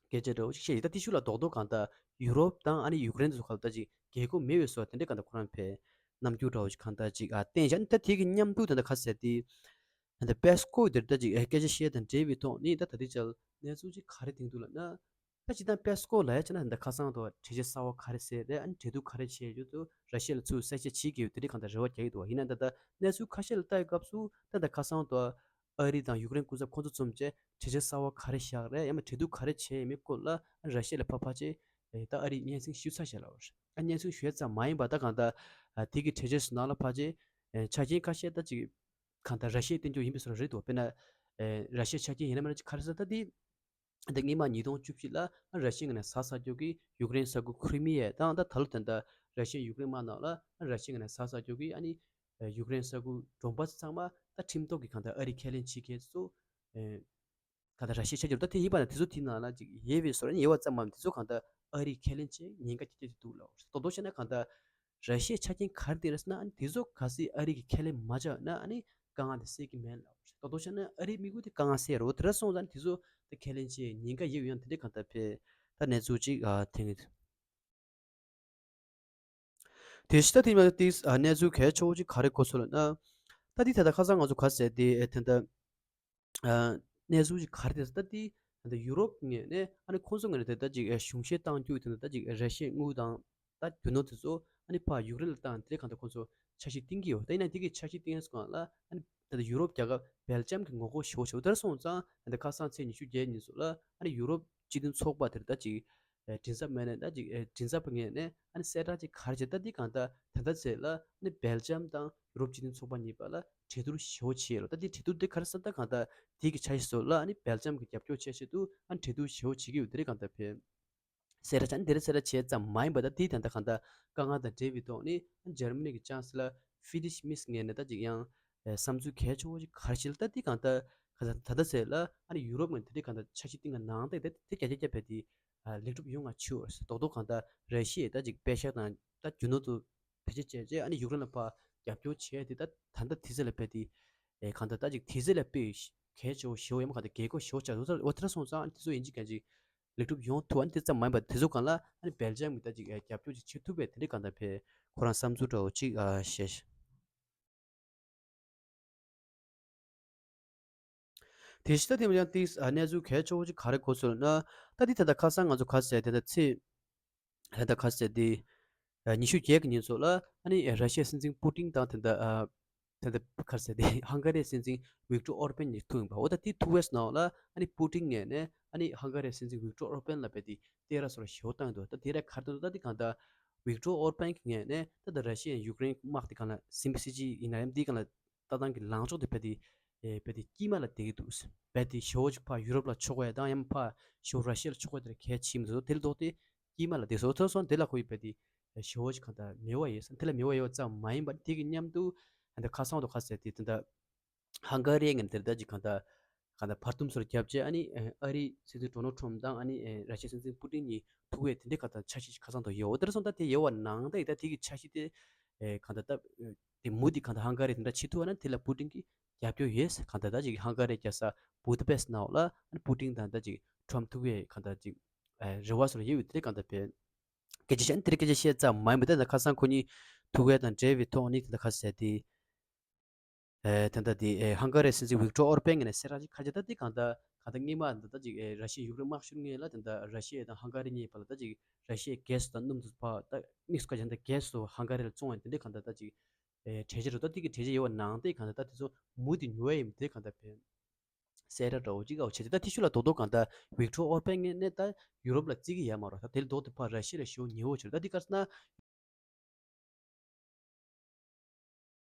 སྐད་ཆ་འདྲ་བོ་ཞིག་བཤད་ཡོད། ད་དེ་ཤུགས་ལ་རྡོག་རྡོག་གང་ལྟར་ཡུ་རོབ་དང་ཨ་ནི་ཡུཀ་རེན་དེ་ཚོ་གང་ལྟར་ད་ཅིག་རྒྱལ་ཁབ་མེད་པའི་བཟོ་དེ་འདྲའི་གང་ལྟར་ཁོ་རང་བས་རྣམ་འགྱུར་འདྲ་བོ་ཞིག་གང་ལྟར་ཅིག་ཨ་བསྟན་བཞག་ད་དེ་གི་མཉམ་དུ་ད་ལྟ་ག་ཟེར་དེ། ད་ལྟ་པེ་སི་ཀོབ་དེར་ད་ཅིག་སྐད་ཆ་བཤད་དང་འབྲེལ་བའི་ཐོག་ནས་ད་ད་ལྟའི་ཆར་གནས་ཚུལ་ཅིག་ག་རེ་ཐོན་འདུག་ལབ་ན། ད་སྤྱིར་བཏང་པེ་སི་ཀོབ་ལབ་ཡ་བྱས་ན་ད་ཁ་སང་དུ་གྲོས་ཆོད་གསར་པ་ག་རེ་བཟོས་རེད། ཨ་ནི་གྲོས་བསྡུར་ག་རེ་བྱས་ཡོད་དུ་ར་ཤི་ཡ་ལ་ཚུར་གསལ་བཤད་བྱེད་དགོས་ཡོད་དེ་འདྲའི་གང་ལྟར་རེ་བ་རྒྱག་གི་འདུག་ཡིན་ན་ད་ལྟ་གནས་ཚུལ་ཁ་ཤས་ལ་ལྟ་ཡི་སྐབས་སུ་ད་ལྟ་ཁ་སང་དུ་ཨ་རི་དང་ཡུཀ་རེན་སྐུ་ཚབ་ཁོང་ཚོ་འཛོམས་བྱས་གྲོས་ཆོད་གསར་པ་ག་རེ་བཞག་རེད། ཡང་མིན་གྲོས་བསྡུར་ག་རེ་བྱས་ཡོད་མེད་སྐོར་ལ་ཨ་ར་ཤི་ཡ་ལ་ཕར་ཕར་བྱས་ད་ཨ་རིས་སྙན་སེང་ཞུས་ཚར་བཞག་ལབ་པ་རེད། ཨ་སྙན་སེང་ཞུ་ཡ་ཙམ་མ་ཡིན་པ་ད་གང་ལྟར་དེ་གི་གྲོས་ཆོད་ནང་ལ་ཕར་བྱས་ཆ་རྐྱེན་ཁ་ཤས་ད་ཅིག་གང་ལྟར་ར་ཤི་ཡས་བསྟན་རྒྱུ་ཡིན་པའི་བཟོ་འདྲ་རེད་འདུག་དཔེར་ན། ཨེ། ར་ཤི་ཡའི་ཆ་རྐྱེན་ཡིན་ན་མིན་ན་ཅིག་ག་རེ་ཟེར་ད་དེ། ད་སྔོན་མ་ཉིས་སྟོང་བཅུ་གཅིག་ལ་ཨ་ར་ཤི་ཡའི་ངོས་ནས་ཟ་ས་རྒྱུ་གི་ཡུཀ་རེན་ས་ཁུལ་ཁི་རི་མི་ཡ་དང་ད་ད་ལོ་ད་ལྟ་ར་ཤི་ཡའི་ཡུཀ་རེན་དམག་ནང་ལ་ཨ་ར་ཤི་ཡའི་ངོས་ནས་ཟ་ས་རྒྱུ་གི་ཨ་ནི་ཡུཀ་རེན་ས་ཁུལ་ཌོན་བྷ་སི་ཚང་མ་ད་ཁྲིམས་ཐོག་གི་གང་ལྟར་ཨ་རིས་ཁས་ལེན་བྱེད་མཁན་ཚོ། ཨེ། གང་ལྟར་ར་ཤི་ཡ་ཆགས་ཀྱི་རེད། ད་དེ་ཡིན་པ་ན་དེ་ཚོ་དེའི་ནང་ལ་ཅིག་ཡོད་པའི་བཟོ་འདྲ་ཡོད་པ་ཙམ་མམ་དེ་ཚོ་གང་ལྟར་ཨ་རིས་ཁས་ལེན་བྱེད་ཉེན་ཁ་རྒྱག་རྒྱག་ཅིག་འདུག་ལབ། རྡོག་རྡོག་བཤད་ན་གང་ལྟར་ར་ཤི་ཡའི་ཆ་རྐྱེན་ག་རེ་བསྟན་རེད་ཟེར་ན་ཨ་ནི་དེ་ཚོ་གལ་སྲིད་ཨ་རི་གིས་ཁས་ལེན་མ་བྱས་ན་ཨ་ནི་དཀའ་ངལ་དེ་སེལ་གྱི་མེད་ལབ། རྡོག་རྡོག་བཤད་ན་ཨ་རིའི་དམིགས་ཡུལ་དེ་དཀའ་ངལ་སེལ་རོགས་དེ་འདྲ་སོང་ཙང་དེ་ཚོ་དེ་ཁས་ལེན་བྱེད་ཉེན་ཁ་ཡོད་ཡང་དེ་འདྲའི་གང་ལྟར་བས་ད་གནས་ཚུལ་ཅིག་ཨ་ཐོན་གྱི་འདུག་དེ་ཕྱི་ད་དེ་མ་ཏིས་གནས་ཚུལ་གལ་ཆེ་བོ་ཅིག་ག་རེ་གོ་སོང་ལབ་ན། ད་དེ་ད་ལྟ་ཁ་སང་ང་ཚོ་ག་ཟེར་དེ་དེ་འདྲ་གནས་ཚུལ་ཅིག་ག་རེ་དེ་ད་དེ་ད་ཡུ་རོབ་ངོས་ནས་ཨ་ནི་ཁོང་ཚོ་ངོས་ནས་དེ་ད་ཅིག་གཞུང་བཞེས་གཏང་རྒྱུ་དེ་ད་ཅིག་ར་ཤི་ཡའི་དངུལ་དང་ད་རྒྱུ་ནོར་དེ་ཚོ་ཨ་ནི་ཕར་ཡུཀ་རེན་ལ་བཏང་དེ་གང་ལྟར་ཁོང་ཚོ་འཆར་གཞི་བཏིང་གི་ཡོད། ད་ཡིན་ན་དེ་གི་འཆར་གཞི་བཏིང་སོང་ལ་ཨ་ནི་ད་ལྟ་ཡུ་རོབ་རྒྱལ་ཁབ་བྷེལ་ཇམ་གྱི་ངོ་རྒོལ་ཞེ་པོ་ཞེ་པོ་དེར་སོང་ཙང་ད་ལྟ་ཁ་སང་ཚེས་ཉི་ཤུ་བརྒྱད་ཉིན་སོགས་ལ་ཨ་ནི་ཡུ་རོབ་སྤྱི་མཐུན་ཚོགས་པ་དེར་ད་ཅིག་མགྲིན་ཚབ་ངོས་ནས་ད་ཅིག་མགྲིན་ཚབ་ངོས་ནས་ཨ་ནི་གསལ་བསྒྲགས་ཅིག་ག་རེ་བྱས། ད་འདི་གང་ལྟར་ད་ལྟ་ཚེས་ལ་ཨ་ནི་བྷེལ་ཇམ་དང་ཡུ་རོབ་སྤྱི་མཐུན་ཚོགས་པ་གཉིས་བར་ལ་གྲོས་བསྡུར་ཞེ་པོ་བྱས་ཡོད་ལ། ད་འདི་གྲོས་བསྡུར་འདི་ག་རེ་ཟེར་ད་གང་ལྟར་དེ་གི་འཆར་གཞི་བཟོ་ལ་ཨ་ནི་བྷེལ་ཇམ་གྱི་རྒྱབ་སྐྱོར་བྱེད་ཆེད་དུ་ཨ་ནི་གྲོས་བསྡུར་ཞེ་པོ་བྱེད་ཀྱི་ཡོད། དེ་རིགས་གང་ལྟར་བས་གསལ་བསྒྲགས་བྱས་ནས་དེ་རིགས་གསལ་བསྒྲགས་བྱས་ཙམ་མ་ཡིན་པ་ད་དེའི་ད་ལྟ་གང་ལྟར་དཀའ་ངལ་དང་འབྲེལ་བའི་ཐོག་ནས་ཨ་ནི་འཇར་མ་ནི་གི་ཅང་སི་ལར་ཧྥི་རི་ཌི་རིས་མེརྩ་ངོས་ནས་ད་ཅིག་ཡང་བསམ་ཚུལ་གལ་ཆེ་བོ་ཞིག་ག་རེ་བྱས་ལ། ད་འདི་གང་ལྟར་ག་ད་ད་ལྟ་ཚེས་ལ་ཨ་ནི་ཡུ་རོབ་ངོས་ནས་དེ་འདྲའི་གང་ལྟར་འཆར་གཞི་བཏིང་ག་ནང་བསྟན་དེ་དེ་རྒྱ་རྒྱ་རྒྱ་བས་དེ། ལེགས་གྲུབ་ཡོང་ང་ཆུ་རྡོག་རྡོག་གང་ལྟར་ར་ཤི་ཡས་ད་ཅིག་པེ་ཤག་དང་ད་རྒྱུ་ནོར་དུ་བེད་སྤྱོད་བྱས་རྗེས་ཨ་ནི་ཡུཀ་རེན་ལ་ཕར་རྒྱབ་སྐྱོར་བྱས་ཏེ་ད་ད་ལྟ་དེ་ཚོ་ལ་དཔེ་དེ་ཨེ་གང་ལྟར་ད་ཅིག་དེ་ཚོ་ལ་དཔེ་གལ་ཆེ་བོ་ཞེ་བོ་ཡང་མ་གང་ལྟར་རྒྱལ་ཁ་ཞེ་བོ་ཆགས་འདུག་འོ་དེ་འདྲ་སོང་ཙང་ཨ་ནི་དེ་ཚོ་ཡིན་གཅིག་མིན་གཅིག་ལེགས་གྲུབ་ཡོང་ཐུབ། ཨ་ནི་དེ་ཙམ་མ་ཡིན་པར་དེ་ཚོ་སྒང་ལ་ཨ་ནི་བྷེལ་ཇམ་གྱིས་ད་ཅིག་ཨེ་རྒྱབ་སྐྱོར་ཅིག་བྱེད་ཐུབ་པའི་དེ་འདྲའི་གང་ལྟར་དཔེ་ཁོ་རང་བསམ་ཚུལ་འདྲ་བོ་ཅིག་ཨ་བཤད། དེ་བཞིན་ད་དེ་མ་ཡང་ཏིས་ཨ་གནས་ཚུལ་གལ་ཆེ་བོ་ཅིག་ག་རེ་གོ་སོང་ལབ་ན། ད་འདི་ད་ལྟ་ཁ་སང་ང་ཚོ་ག་ཟེར་དེ་ད་ཚེས་ད་ལྟ་ག་ཟེར་དེ་ཨ་ཉི་ཤུ་བརྒྱད་ཀྱི་ཉིན་སོགས་ལ་ཨ་ནི་ར་ཤི་ཡའི་སྲིད་འཛིན་པུ་ཏིན་དང་དེ་ད་ཨ་དེ་ད་ག་ཟེར་དེ་ཧང་ག་རིའི་སྲིད་འཛིན་ཝིག་ཏོར་ཨོར་པན་གཉིས་ཐུག་ཡིན་པ། འོ་ད་དེ་ཐུག་པའི་ནང་ལ་ཨ་ནི་པུ་ཏིན་ངོས་ནས་ཨ་ནི་ཧང་ག་རིའི་སྲིད་འཛིན་ཝིག་ཏོར་ཨོར་པན་ལ་དཔེ་དེ་བསྟོད་ར་སོགས་ཞེ་པོ་བཏང་ཡོད་འདུག་ད་དེ་ར་ག་རེ་བཏང་འདུག་ད་དེ་གང་ལྟར་ཝིག་ཏོར་ཨོར་པན་གྱི་ངོས་ནས་ད་ད་ར་ཤི་ཡའི་ཡུཀ་རེན་དམག་དེ་གང་ལ་སྲིད་འཛིན་སྲིད་སྤྱི་ཡིན་ན་ཡང་དེ་གང་ལ་ལྟ་སྟངས་ཀྱི་ལངས་ཕྱོགས་དེ་རྦད་དེ་ཨེ་རྦད་དེ་དཀྱིལ་མ་ལ་བསྡད་ཀྱི་འདུག་རྦད་དེ་ཞེ་པོ་ཅིག་ཕར་ཡུ་རོབ་ལ་ཕྱོགས་པ་དང་ཡང་ཕར་ཞེ་པོ་ར་ཤི་ཡ་ལ་ཕྱོགས་པ་དེ་ལ་གལ་ཆེ་མི་འདུག་དེ་ལ་ལྡོག་སྟེ་དཀྱིལ་མ་ལ་བསྡད་སོང་། དེ་སོང་དེ་ལ་ཁོ་ཡིས་རྦད་དེ་ཞེ་པོ་ཅིག་གང་ལྟར་མོས་པ་ཡོད་ས་དེ་ལ་མོས་པ་ཡོད་ཙམ་མ་ཡིན་པར་དེ་གི་མཉམ་དུ་ད་ཁ་སང་དུ་ཁ་ཟེར་དེ་ད་ཧང་ག་རི་ངོས་ནས་དེ་ལ་ད་ཅིག་གང་ལྟར་གང་ལྟར་བར་འདུམ་སོགས་བརྒྱབ་རྗེས་ཨ་ནི་ཨ་རིའི་སྲིད་འཛིན་ཌོ་ནལ་ཊམ་དང་ཨ་ནི་ར་ཤི་ཡའི་སྲིད་འཛིན་པུ་ཏིན་གཉིས་ཐུག་པའི་དེ་འདྲའི་གང་ལྟར་འཆར་གཞི་ཁ་སང་དུ་ཡོད། འོ་དེར་སོང་ད་དེ་ཡོད་པ་ནང་ད་ཡི་ད་དེ་གི་འཆར་གཞི་དེ་ཨེ་གང་ལྟར་ད་དེ་མུ་མཐུད་གང་ལྟར་ཧང་ག་རི་དེ་འདྲ་བྱེད་ཐུབ་པ་ན་དེ་ལ་པུ་ཏིན་གྱི་རྒྱབ་སྐྱོར་ཡོད། གང་ལྟར་ད་ཅིག་ཧང་ག་རི་རྒྱལ་ས་བུ་ད་པེ་སི་ནང་ལ་ཨ་ནི་པུ་ཏིན་དང་ད་ཅིག་ཊམ་ཐུག་པའི་གང་ལྟར་ཅིག་ཨེ་རེ་བ་སོགས་ཡོད་པའི་དེ་གང་ལྟར་བས་སྐད་ཆ་བཤད་དེར་སྐད་ཆ་བཤད་ཙམ་མ་ཡིན་པ་དེ་ད་ཁ་སང་ཁོ་གཉིས་ཐུག་པའི་དང་འབྲེལ་བའི་ཐོག་ནས་དེ་ད་ཁ་ཟེར་དེ། ཨེ་ད་ལྟ་དེ་ཨེ་ཧང་ག་རིའི་སྲིད་འཛིན་ཝིག་ཏོར་ཨོར་པན་ངོས་ནས་གསལ་བསྒྲགས་ཅིག་ཁ་ཆེ་ད་དེ་གང་ལྟར་གང་ལྟར་སྔོན་མ་ད་ལྟ་ཅིག་ཨེ་ར་ཤི་ཡའི་ཡུཀ་རེན་དམག་ཤོར་སྔོན་ལ་ད་ལྟ་ར་ཤི་ཡ་དང་ཧང་ག་རི་གཉིས་བར་ལ་ད་ཅིག་ར་ཤི་ཡའི་གྷེ་སི་དང་སྣུམ་དུ་ཕར་ད་དམིགས་སུ་བཀར་བྱས་ད་གྷེ་སི་ཧང་ག་རི་ལ་བཙོང་བ་དེ་འདྲའི་གང་ལྟར་ད་ཅིག་ཨེ་གྲོས་ཆོད་རེད། ད་དེ་གི་གྲོས་ཆོད་ཡོད་པ་ནང་དེ་གང་ལྟར་ད་དེ་ཚོ་མུ་མཐུད་ཉོ་ཡ་ཡིན་དེ་གང་ལྟར་བས། གསལ་བསྒྲགས་འདྲ་བོ་ཅིག་ཨོ་བྱས་ཏེ་ད་དེ་ཤུལ་ལ་རྡོག་རྡོག་གང་ལྟར་ཝིག་ཏོར་ཨོར་པན་ངོས་ནས་ད་ཡུ་རོབ་ལ་བརྩི་གི་ཡོད་མ་རེད། ད་དེ་ལ་ལྡོག་སྟེ་ཕར་ར་ཤི་ཡ་ལ་ཞེ་པོ་ཉེ་བོ་བྱས་རེད། ད་དེ་ག་རེ་ཟེར་ན་